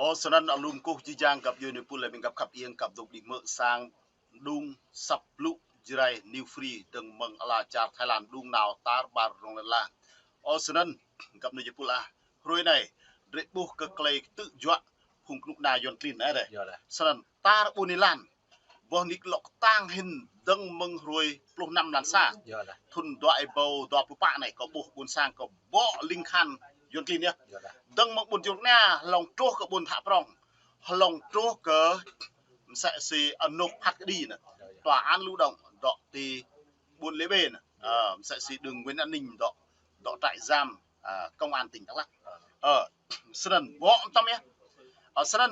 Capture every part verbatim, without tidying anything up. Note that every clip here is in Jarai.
Ơ, snăn alum kơkuh jih jang găp djuê nui pul lĕ ƀing găp khăp iêng găp dŏ đĭ mơ̆ sang mđung săp blŭ Jrai New Free dơ̆ng mơ̆ng ala čar Thái Lan mđung nao tar ƀar rŏng lăn ala. Ơ, snăn găp nui jih pul ah. Hrơi anai, drei ƀuh kơ klei ktư̆ juă phung knŭk kna Yuăn klin anai dih. Snăn tar ƀuôn êlan boh nik lŏ ktang hĭn dơ̆ng mơ̆ng hrơi pluh năm lăn sa. Thŭn dua êbâo dua pluh pă anai kâo ƀuh ƀuôn sang kâo bŏ ling khan Yuăn klin yơh. Dơ̆ng mơ̆ng ƀuôn Jruk Nia hlŏng truh kơ ƀuôn Thă Prŏng. Hlŏng truh kơ msĕ si anôk phat kđi anŭn. Tòa án Lưu Động dŏ ti ƀuôn Lê Bê anŭn. Ơ, msĕ si đường Nguyễn An Ninh dŏ, dŏ trại giam, ơ, công an tỉnh Đắk Lắk. Ơ, snăn bŏ tăm yơh. Ơ, snăn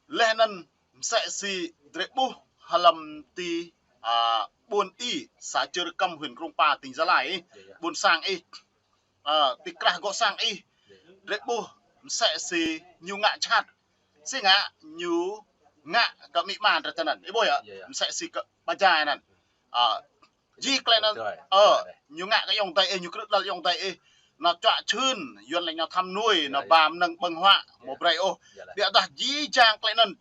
leh anăn msĕ si drei ƀuh hlăm ti, ơ, ƀuôn ih, xã Čư̆ Rơkăm, huyện Krông Pa, tỉnh Gia Lai ih, ƀuôn sang ih, ơ, ti krah gŏ sang ih, drei ƀuh msĕ si ñu ngă jhat. Si ngă ñu ngă kơ amĭ ama drei tơ anăn. Ih ƀuh yơh, msĕ si kơ ƀa jai anăn. Ơ, jih klei anăn, ơ, ñu ngă kơ ayŏng adei ih, ñu krư̆ đăl ayŏng adei ih. Nao čuă čhưn, Yuăn lač nao thăm nuôi, nao ba mnơ̆ng ƀơ̆ng huă, amâo brei ôh. Ƀiădah jih jang klei anăn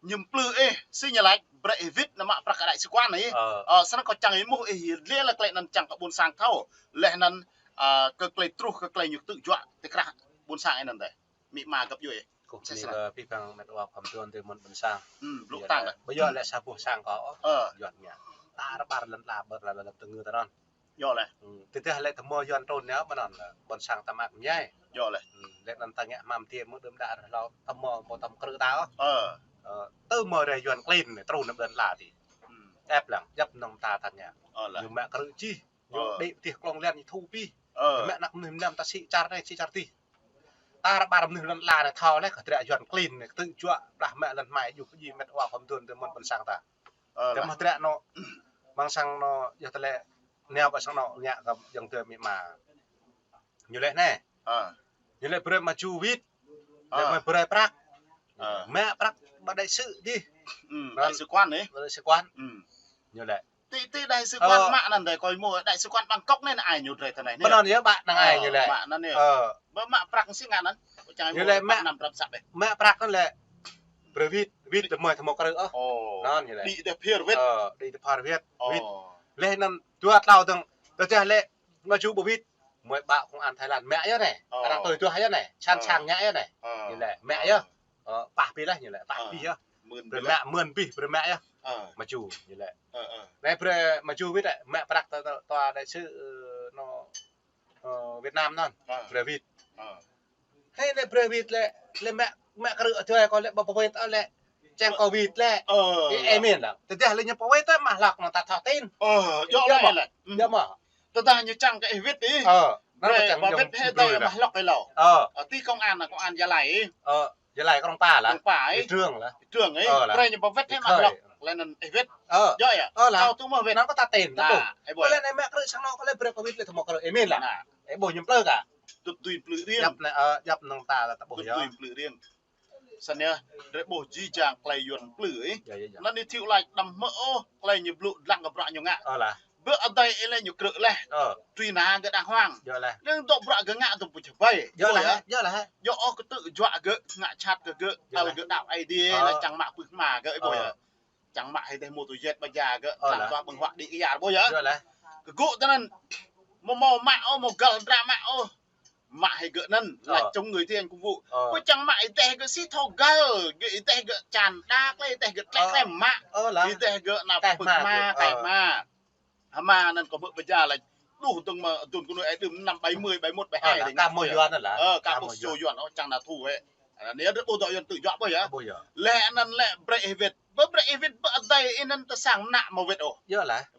ñu mplư ih, si ñu lač, brei ih wĭt nao mă prăk kơ đại sứ quán ih. Ơ, snăn kâo čang ih ƀuh ih, lĕ lĕ klei anăn čang kơ ƀuôn sang thâo. Leh anăn, ơ, kơ klei truh, kơ klei ñu ktư̆ juă ti krah ƀuôn sang ih anăn dih. Amĭ ama găp djuê. Kơ pih păng met wa khŏm tuan tơ mơ̆n ƀuôn sang. Ơ, ƀiădah lĕ sa boh sang kâo, Yuăn ngă. Tar ƀar lăn ala ƀar lăn ala tơngư tơ anăn. Yơh lĕ. Tơdah lĕ tơmâo Yuăn trŭn nao ƀơi anăn, ƀuôn sang ta mă mñai. Yơh lĕ. Lĕ anăn ta ngă hmăm tiê mơ̆ đưm đă hlâo tơmâo mâo tăm krư̆ ta. Ơ, tơmâo rai Yuăn klin anai trŭn nao ƀơi lăn ala ti. Ĕp lăng, djăp mơnơ̆ng ta ta ngă. Ñu mă krư̆ čih. Ñu đĭ pơtih klông lăn ñu thu pih. Mă anak mnuih mnăm ta sĭ čar anai, sĭ čar dih. Tar ƀar mnuih lăn ala anai thâo leh kơ drei Yuăn klin anai, ktư̆ juă, blah mă lăn hmai, djuh pơjing met wa khŏm tuan tơ mơ̆n ƀuôn sang ta. Tơ mơ̆ drei anŭn, mơ̆ng sang anŭn, yơh tơlơi nao ƀơi sang anŭn ngă kơ ayŏng adei amĭ ama. Ñu lĕ anai. Ñu lĕ brei mă ču wĭt. Lĕ mă brei prăk. Mă prăk ƀơi đại sứ dih. Đại sứ quán anai. Đại sứ quán. Ñu lĕ. Ti, ti đại sứ quán mă anăn dih, kâo ƀuh đại sứ quán Bangkok anai, anăn ai ñu drei tơ anai. Ƀơi anăn yơh, ƀă năng ai ñu lĕ. Mă anăn yơh. Ƀơi mă prăk si ngă anăn. Ñu lĕ mă, mă prăk anăn lĕ. Brei wĭt, wĭt tơmâo, tơmâo krư̆ ôh. Anăn ñu lĕ. Đĭ tơ phar wĭt. Ơ, đĭ tơ phar wĭt. Wĭt. Leh anăn dua tlâo dơ̆ng, tơdah lĕ mă ču ƀu wĭt, mơi ƀă công an Thái Lan mă yơh anai. Arăng tui duah yơh anai. Sẵn sàng ngă yơh anai. Ñu lĕ mă yơh. Ơ, pah pih leh ñu lĕ, pah pih yơh. Brei mă, mơ̆n pih brei mă yơh. Mă ču ñu lĕ. Anai brei mă ču wĭt lĕ, mă prăk tơ, tơ, tơ đại sứ, ơ, anŭn, ơ, Việt Nam anăn. Brei wĭt. Hei lĕ brei wĭt lĕ, lĕ mă, mă krư̆ adơi kâo lĕ ƀu pơwĭt ôh lĕ. Čang kâo wĭt lĕ. Ơ. Ih ih mĭn lăng. Tơdah lĕ ñu pơwĭt tơ mă hlăk anăn ta thâo tin. Ơ, djŏ mơ̆ lĕ. Djŏ mơ̆. Tơdah ñu čang kơ ih wĭt ih. Ơ. Anăn brei čang pơwĭt hĭ adơi mă hlăk ih lâo. Ơ. Ơ, ti công an, công an Gia Lai ih. Ơ, Gia Lai Krông Pa lah. Krông Pa ih. Ih Trương lah. Ih Trương ih. Ơ lah. Brei ñu pơwĭt hĭ mă hlăk. Leh anăn ih wĭt. Ơ. Djŏ yơh. Ơ lah. Kâo tŭ mơ̆ wĭt. Anăn kâo ta tin. Anăn ƀuh. Ih ƀuh. Leh anai mă krư̆ sang anŭn kâo lĕ brei kâo wĭt lĕ tơmâo krư̆. Ih mĭn lah. Ih ƀuh ñu mplư kah. Dŭp dui mplư riêng. Djăp anai, ơ, djăp mơnơ̆ng ta ta ƀuh yơh. Dŭp dui mplư riêng. Snăn yơh, drei ƀuh jih jang klei Yuăn mplư ih. Anăn ih thâo lač đăm hmư̆ ôh, klei ñu blŭ dlăng kơ bruă ñu ngă. Ơ lah. Ƀơi adai ih lĕ ñu krư̆ leh. Truy nã gơ̆ đàng hoàng. Anăn dŏ bruă gơ̆ ngă dŏ ƀu čơbei. Djŏ lah. Djŏ ôh ktư̆ juă gơ̆, ngă jhat kơ gơ̆, tơl gơ̆ đăo Aê Diê lĕ čang mă pưh hma gơ̆ ih ƀuh yơh. Čang mă hĭ dêh mơtô jet ƀa ja gơ̆, tlam tua ƀơ̆ng huă đĭ kơ yar ƀuh yơh. Kơ gơ̆ tơ anăn, mâo mâo mă ôh, mâo găl dra mă ôh. Mă hĭ gơ̆ anăn, lač chống người thi hành công vụ. Ƀuh čang mă hĭ dêh gơ̆ si thâo găl, gơ̆ hĭ dêh gơ̆ čan đak lĕ, hĭ dêh gơ̆ tlĕ krem mă. Hĭ dêh gơ̆ nao pưh hma, tĕh hma. Hma anăn kâo hmư̆ ƀa ja lač. Đuh dơ̆ng mơ̆ adŭn kơ nuih ai đưm năm bảy mươi, bảy mốt, bảy hai. Ơ, kah mâo Yuăn anăn lah. Ơ, kah mâo čô Yuăn, ơ, čang nao thu hĕ. Anăn yơh drei ƀuh dŏ Yuăn ktư̆ juă ƀuh yơh. Leh anăn lĕ brei ih wĭt. Ƀu brei ih wĭt ƀơi adai ih anăn tơ sang mơnă mâo wĭt ôh.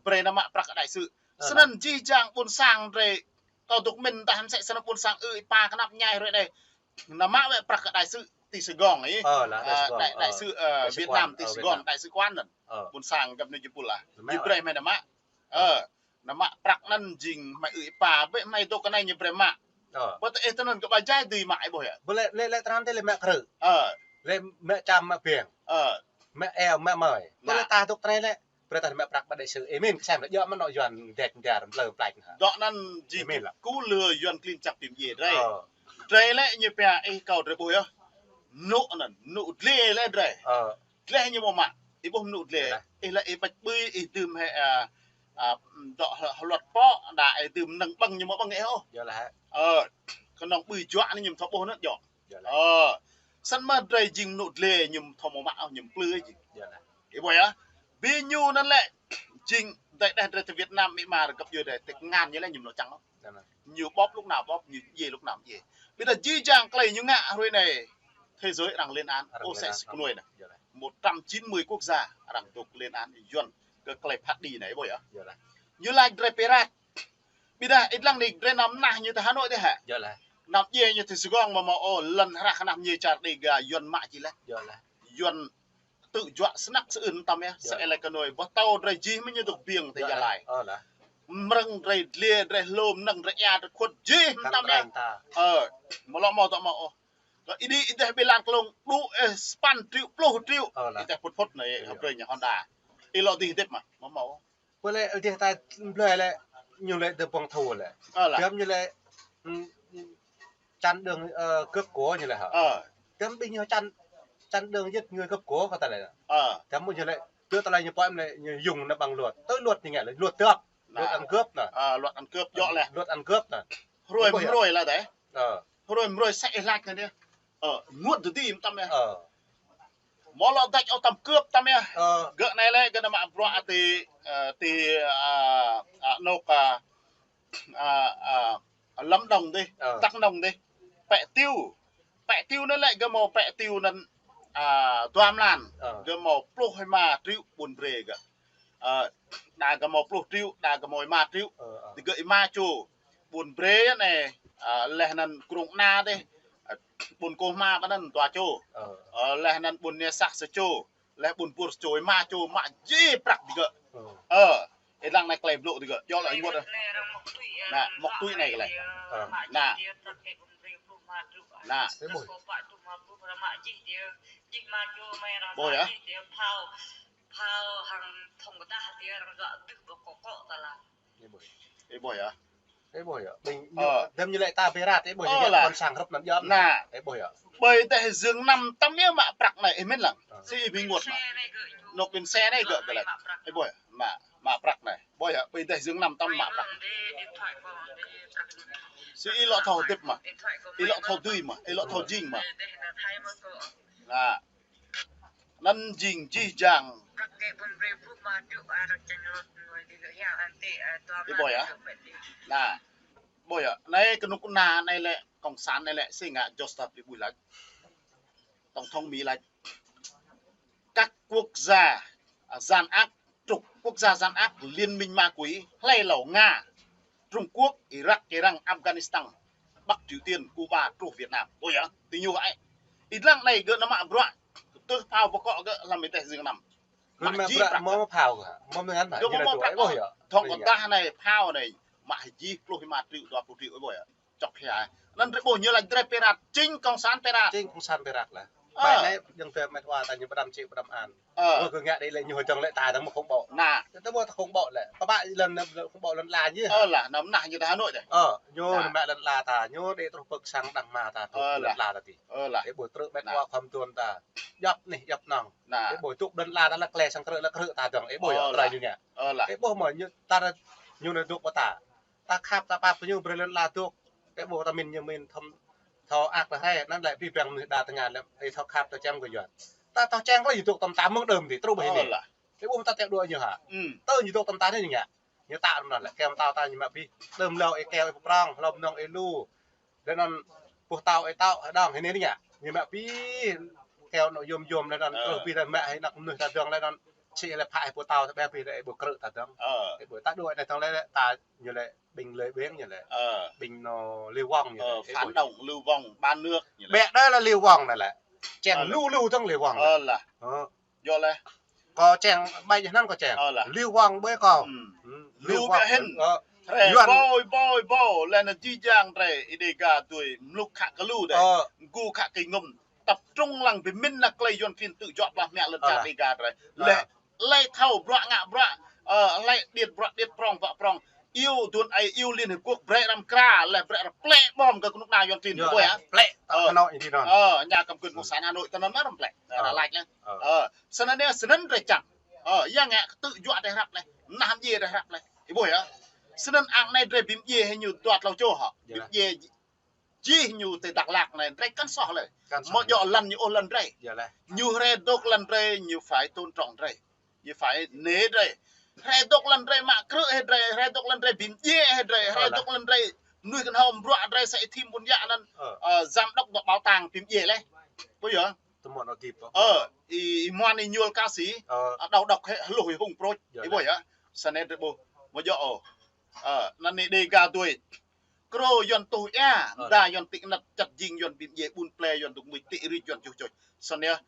Brei nao mă prăk kơ đại sứ. Snăn jih jang ƀuôn sang drei. Kâo dŏ mĭn tah msĕ snăn ƀuôn sang ih ih pa knap mñai hrơi anai. Nao mă wĕ prăk kơ đại sứ ti Sài Gòn ih. Ơ, đại, đại sứ, ơ, Việt Nam ti Sài Gòn, đại sứ quán anăn. Ƀuôn sang găp nui jih pul lah. Ñu brei hmei nao mă. Ơ, nao mă prăk anăn jing hmei ih ih pa, ƀĕ hmei dŏ kơ anai ñu brei mă. Ƀơi tơ ih tơ anăn gơ̆ ƀa jai dưi mă ih ƀuh yơh. Ƀu lĕ, lĕ, lĕ tơnăn tơ lĕ mă krư̆. Lĕ mă čăm mă ƀiêng. Mă eo mă mơi. Tơ lĕ ta dŏ tơ anai lĕ. Brei ta mă prăk ƀơi đại sứ. Ih mĭn kơ sem lĕ djŏ mơ̆ anŏ Yuăn dĕt dar mplơ mplač hă. Dŏ anăn jing kơ lơ Yuăn klin čăp tim djiê drei. Drei lĕ ñu pia ih kâo drei ƀuh yơh. Mơnŭ anŭn, mơnŭ dlê lĕ drơi. Ơ. Dlê ñu mơ̆ mă. Ih ƀuh mơnŭ dlê. Yalah. Ih lĕ ih păč ƀơi, ih dưm hĕ, a, a, dŏ hơ-, hơluăt pŏ, đa ih dưm mơnơ̆ng ƀơ̆ng ñu mơ̆ ƀơ̆ng ih ôh. Yalah. Ơ, kơnơ̆ng ƀơi juă anai ñu thâo ƀuh anŭn yơh. Yalah. Ơ, săn mă drơi jing mơnŭ dlê ñu thâo mơ̆ mă ôh, ñu plư jing. Yalah. Ih ƀuh yơh. Ƀing ñu anŭn lĕ jing dai đeh drơi tơ Việt Nam mĭ ma rơgăp djuai drơi tĕk ngăn ñu lĕ ñu mơ̆ čang ôh. Yalah. Ñu ƀŏp lŭk nao ƀŏp, ñu djai lŭk nao djai. Ƀiădah jih jang tơlơi ñu ngă hrơi anai, thế giới arăng lên án, arăng lên án, ơ, sĕ sĭt kơnuai anai. Yalah. Một trăm chín mươi quốc gia arăng dŏ lên án Yuan kơ tơlơi phat đĭ anai, ih ƀuh yơh. Yalah. Ñu laĭ drơi pơrat. Ƀiădah ih lăng anai drơi nao mơnah ñu tơ Hà Nội dih hă? Yalah. Nao djai ñu tơ Sài Gòn mơ̆ mơ̆ ôh, lŏn hră kơnăp ñu čar Đêga Yuan mă jih laih. Yalah. Yuan tŭ juă snăk sơưn tăm yơh, sơlơi kơnuai, ƀuh tâo drơi jih mơ̆ ñu dŏ ƀiêng tơ Gia Lai. Ơ lah. Mrơ̆ng drơi dlê, drơi hlô, mơnơ̆ng drơi ia, drơi khuôt jih mơtam yơh. Ơ, mơ̆ lŏ mơ̆ dŏ mơ̆ ôh. Kơ ih đĭ ih dêh ƀơi lăn klông, đŭ ih sapăn triệu, pluh triệu. Ơ lah. Ih dêh phŭt phŭt anai, hơbrơi ñu Honda. Ih lŏ dih hơdip mơ̆, mơ̆ mơ̆ ôh. Ƀơi lĕ ih dêh ta blơi lĕ, ñu lĕ dơ̆ ƀơ̆ng thâo lĕ. Ơ lah. Tơm ñu lĕ, ưm, chặn đường, ơ, cướp của ñu lĕ hă. Ơ. Tơm ƀing ñu chặn, chặn đường giết người cướp của kơ ta lĕ. Ơ. Tơm ƀu ñu lĕ, tơ tơlơi ñu pơm lĕ, ñu dùng anai ƀơ̆ng luật. Tơ luật ñu ngă lĕ, luật cướp. Luật ăn cướp anai. Ơ, luật ăn cướp, djơ̆ lĕ. Luật ăn cướp anai. Hrơi mơ̆ hrơi lĕ dêh. Ơ. Hrơi mơ̆ hrơi sĕ ih laĭ anai dêh. Ơ, mŭt tơ dih mơtam yơh. Ơ. Mơ̆ lŏ đač ôh tăm cướp tăm yơh. Ơ. Gơ̆ anai lĕ, gơ̆ anai mă bruă tơ, ơ, tơ, a, a, anŏ, a, a, a, Lâm Đồng dih, ơ, Đắk Nông dih. Pĕ Tiêu. Pĕ Tiêu anai lĕ gơ̆ mơ̆ Pĕ Tiêu anŭn, a, dua mlan. Ơ. Gơ̆ mơ̆ pluh rơma triệu ƀun brơi gơ̆. Ơ, đa gơ̆ mơ̆ pluh triệu, đa gơ̆ mơ̆ rơma triệu. Ơ, ơ. Dih gơ̆ rơma čô. Ƀun brơi anai, ơ, laih anŭn Krông Ana dih, ơ, ƀun Kôh Hma ƀơi anŭn dua čô. Ơ. Ơ, laih anŭn ƀun Nia Sah sa čô. Laih ƀun Pur sa čô, rơma čô, mă jih prăk dih gơ̆. Ơ. Ơ, ih lăng anai tơlơi blŭ dih gơ̆. Djơ̆ lĕ ih mŭt. Anai, mŏk tui anai kơ lĕ. Ơ. Anai. Anai. Ih ƀuh. Ƀuh yơh. Ih ƀuh. Ih ƀuh yơh. Ih ƀuh yơh. Ƀing ñu, ơ, tơm ñu lĕ ta pơrat, ih ƀuh yơh, ơ lah. Ƀôn sang hrŏp anŭn yơh. Anai. Ih ƀuh yơh. Ƀơi dêh Dương Năm tăm yơh mă prăk anai, ih mĭn lăng. Ơ. Sĭ ih ƀing mŭt mơ̆. Anŏ ƀing xe anai gơ̆ gơ̆ lĕ. Ih ƀuh yơh. Mă, mă prăk anai. Ƀuh yơh, ƀơi dêh Dương Năm tăm mă prăk. Sĭ ih lŏ thâo hơdip mơ̆. Ih lŏ thâo dưi mơ̆. Ih lŏ thâo jing mơ̆. Anai. Anŭn jing jih jang. Ih ƀuh yơh. Anai. Ƀuh yơh. Anai kơnuk kơna anai lĕ, cộng sản anai lĕ, sĭ ngă Joseph Pi ƀuh lač. Tổng thống Mỹ lač. Các quốc gia, à, gian ác, trục quốc gia gian ác Liên minh ma quỷ, hlơi lŏ Nga, Trung Quốc, Irak, Iran, Afghanistan, Bắc Triều Tiên, Cuba, truh Việt Nam. Ơ yơh, tơ ñu hă. Ih lăng anai gơ̆ anai mă bruă, tơ phao pơkŏ gơ̆ lăm ih dêh Dương Năm. Mă jih prăk. Mơ̆ phao gơ̆, mơ̆ ngăn hă. Gơ̆ mơ̆ phao. Ih ƀuh yơh. Thŏng kơ tah anai phao anai, mă jih pluh rơma triệu, dua pluh triệu, ih ƀuh yơh. Čŏk hia. Anŭn drơi ƀuh ñu laĭ drơi pơrat, chính cộng sản pơrat. Chính cộng sản pơrat lah. Ơ. Ƀai anai, jing tơ met wa ta ñu pơđăm čĭ pơđăm an. Ơ. Ơ, gơ̆ ngă đĭ lĕ ñu hơdơ̆ng lĕ ta dơ̆ng mơ̆ khủng bố. Anai. Tơ mơ̆ khủng bố lĕ. Pơpă lŏn, khủng bố lŏn ala ñu. Ơ lah, anŭn mơnah ñu tơ Hà Nội dêh. Ơ, ñu anai mă lŏn ala ta, ñu đĭ truh pơ̆k sang đang ma ta, truh lŏn ala ta dih. Ơ lah. Ih ƀuh truh met wa khŏm tuan ta. Djŏp anih, djŏp anŏng. Anai. Ih ƀuh truh lŏn ala ta lĕ klĕ sang krư̆ lĕ krư̆ ta dơ̆ng. Ih ƀuh yơh, tơlơi ñu ngă. Ơ lah. Ih ƀuh mơ̆ ñu ta, ñu anai dŏ pơ ta. Ta khăp ta pap kơ ñu brơi lŏn ala dŏ. Ih ƀuh ta mĭn ñu mĭn thâo, thâo ak ta hrơi, anŭn lĕ ƀing ƀing mơnuih đa tơngan lĕ, ih thâo khăp ta čem kơ Yuan. Ta thâo čem kơ ñu dŏ tơm ta mơ̆ng đưm dih, truh ƀơi anai. Ơ lah. Ih ƀuh ta tĕk đua ñu hă. Ưm. Tơ ñu dŏ tơm ta anai ñu ngă. Ñu ta anŭn lĕ, kơm tao ta ñu mă ƀing. Đưm lâo ih keo ih prŏng, hlŏm nŏng ih lu. Lĕ anŭn ƀuh tao ih tao, hơđong hơnai ñu ngă. Ñu mă ƀing keo anŏ yôm yôm lĕ anŭn, ơ, truh ƀing ta mă hĭ anăk mơnuih ta dơ̆ng lĕ anŭn. Sĭ lĕ phă ih ƀuh tao ta ƀĕ ƀing lĕ ih ƀuh krư̆ ta dơ̆ng. Ơ. Ih ƀuh ta đuaĭ anai dơ̆ng lĕ, lĕ ta ñu lĕ ƀing lơi ƀing ñu lĕ. Ơ. Ƀing anŏ lưu vong ñu lĕ. Ơ, phản động, lưu vong, bán nước ñu lĕ. Ƀĕ đơi lĕ lưu vong anai lĕ. Čeng lu lu dơ̆ng lưu vong. Ơ lah. Ơ. Djơ̆ lĕ. Kâo čeng ƀai jơh anŭn kâo čeng. Ơ lah. Lưu vong ƀơi kâo. Ưm. Ưm, lu ƀĕ hĭn. Ơ. Hrơi Yuan. Ƀơi, ƀơi, ƀơi. Lĕ anai jih jang drơi, ih Đêga tui, mluk khă kơ lu dêh. Ơ. Gu khă kơ ngŭm. Tập trung lăng ƀing mĭn anai tơlơi Yuan klin tŭ juă plah mă lŏn čar Đêga drơi. Ơ. Lĕ, lĕ thâo bruă ngă bruă. Ơ, lĕ điêt bruă điêt prŏng bruă prŏng. Iâu aduôn aê, iâu Liên Hiệp Quốc, brơi răm kra, lĕ brơi răm plĕ bom kơ kơnuk kơna Yuan klin, ƀuh yơh. Plĕ, tơ Hà Nội anai anŭn. Ơ, nhà cầm quyền cộng sản Hà Nội, tơ anŭn mơ̆ răm plĕ. Ơ, ră lač lĕ. Ơ, snăn anai, snăn drơi čang. Ơ, yang ngă kơtư̆ juă drơi hrăp lĕ, mơnah mdjiê drơi hrăp lĕ. Ih ƀuh yơh. Snăn ang anai drơi bi mdjiê hĭ ñu dua tlâo čô hŏ. Bi mdjiê jih ñu tơ Dak Lak anai, drơi kăn soh lĕ. Kăn soh. Mơ̆ djơ̆ lăn ñu ôh lăn drơi. Yơh lĕ. Ñu hrơi dôk lăn drơi, ñu phải tôn trọng drơi. Ñu phải nể drơi. Hrơi dôk lăn drơi mă krư̆ hĭ drơi, hrơi dôk lăn drơi bi mdjiê hĭ drơi, hrơi dôk lăn drơi mơnuih kơnhâo bruă drơi sa ih thim ƀun yă anŭn, ơ, giám đốc dŏ bảo tàng bi mdjiê lĕ. Ƀuh yơh. Ơ, ih, ih Muan Êñuôl Ka Si, ơ, đau độc hĭ, hluh ih hŭng prôč. Ih ƀuh yơh. Snăn drơi ƀuh. Mơ̆ djơ̆ ôh. Ơ, anăn anai Dêga dui. Krô Yuan tuh ia, mơda Yuan ti anăt čăt jing Yuan bi mdjiê ƀun plĕ Yuan dŏ mưč ti rĭ Yuan čuh čuh. Snăn yơh,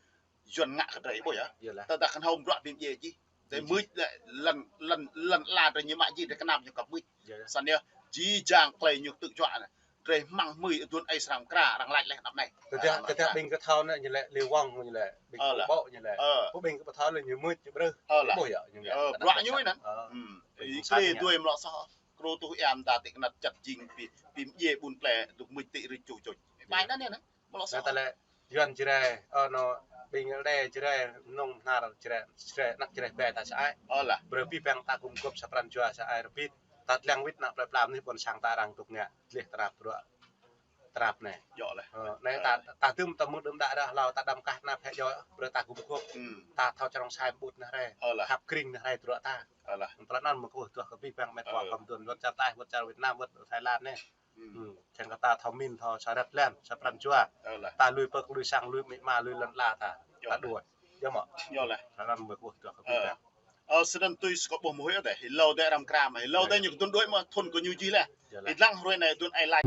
Yuan ngă kơ drơi ƀuh yơh. Yơh lĕ. Tơdah kơnhâo bruă bi mdjiê jih. Drơi mưč lĕ lăn, lăn, lăn ala drơi ñu mă jih drơi kơnam ñu kăp mưč. Yơh lĕ. Snăn yơh, jih jang klei ñu kơtư̆ juă anai. Drơi hmăng hmưi aduôn aê srăng kra, arăng lač lĕ anăp anai. Tơdah, tơdah ƀing kơ thâo anai ñu lĕ, Lê Wong ñu lĕ, ƀing kơ ƀô̆ ñu lĕ. Ơ. Ƀu ƀing kơ ƀu thâo lĕ ñu mưč ñu brưh. Ơ lĕ. Ƀuh yơh. Ƀuh yơh. Ơ, bruă ñu anŭn. Ơ. Ih klei dui mlŏ soh. Krô tuh ia mơda ti anăt čăt jing bi, bi mdjiê ƀun plĕ dŏ mưč ti rĭ čuh čuh. Ƀai anŭn yơh anŭn. Mlŏ soh. Tơlơi Yuan Jrai, ơ, anŭn ƀing Êđê Jrai, mơnơ̆ng Bơhnar Jrai, Jrai, anăp Jrai ƀe ta sa ai. Ơ lĕ. Brơi abih bang ta gum gôp sa pran jua sa ai rơbit. Ta lăng wĭt anăp plơi pla mơnuih ƀôn sang ta arăng dŏ ngă, dleh tơnap bruă. Tơnap anai. Djơ̆ lĕ. Ơ, anai ta, ta dưm ta mơ̆ng đưm đă dah hlâo ta đăm kah anăp hĕ djơ̆, brơi ta gum gôp. Ta thâo čơrŏng sai ƀut anai rai. Ơ lĕ. Khăp kring anai rai bruă ta. Ơ lĕ. Plei anŭn mơ̆ kơkuh tuh kơ abih bang met wa kơ mơdun, wơ̆t čar Thái, wơ̆t čar Việt Nam, wơ̆t Thái Lan anai. Čang kơ ta thâo min, thâo sa rĕt lĕ, sa pran jua. Ơ lĕ. Ta lui pơk, lui sang, lui amĭ ama, lui lŏn ala ta. Djơ̆ lĕ. Ta đuaĭ. Djơ̆ mơ̆? Djơ̆ lĕ. Anŭn mơ̆ kơkuh tuh kơ abih bang. Ơ, snăn tui skop ƀuh mơ̆ huĭ tĕ, hlâo dêh răm kra mơ̆, hlâo dêh ñu kơdŭn đuaĭ mơ̆ thŭn kơ ñu jih lĕ. Yơh lĕ. Ih lăng hruê anai aduôn aê lač.